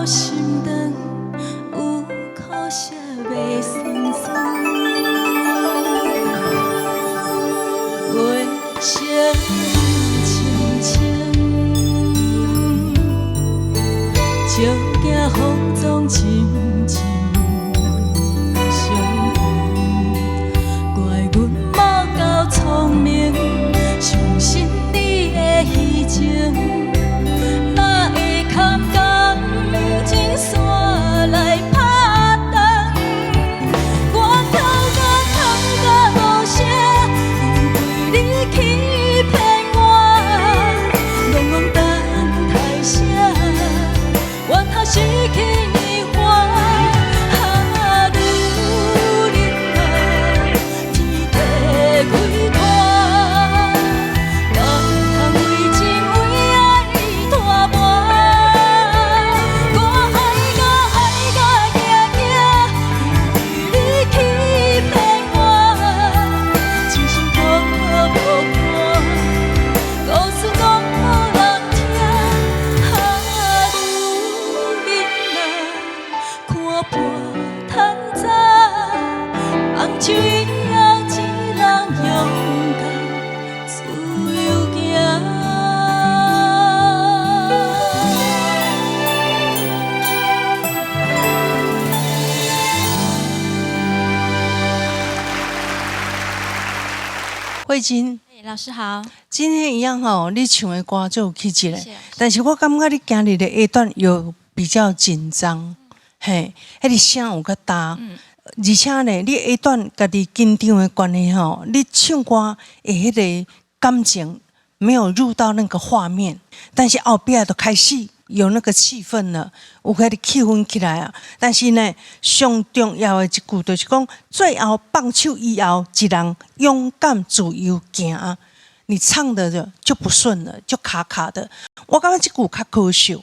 心腸，有可惜袂酸酸。月色陰清清，照鏡風中深深相逢。怪阮無夠聰明，相信你的虛情，哪會堪感情線來拍斷？我哭甲痛甲無聲，因為你欺騙我，戆戆等待啥？怨他失去年華。啊，女人啊，天地開闊，敢通為情為愛拖磨？我愛甲愛甲驚驚，因為你欺騙我，真心痛無看，故事講無人聽。啊，女人啊，看破趁早，放手以後，一人勇敢自由行。慧晶，老師好。今天一樣吼，你唱的歌就有氣質咧。謝謝。但是我感覺你今日的 A 段有比較緊張，嘿，彼個聲有較大，而且呢，你 A 段家己緊張的關係吼，你唱歌的彼個感情沒有入到那個畫面，但是後壁就開始有那個氣氛了，有彼個氣氛起來啊。但是呢，上重要的一句就是講，最後放手以後，一人勇敢自由行。你唱的就不順了，就卡卡的。我感覺這句較可惜。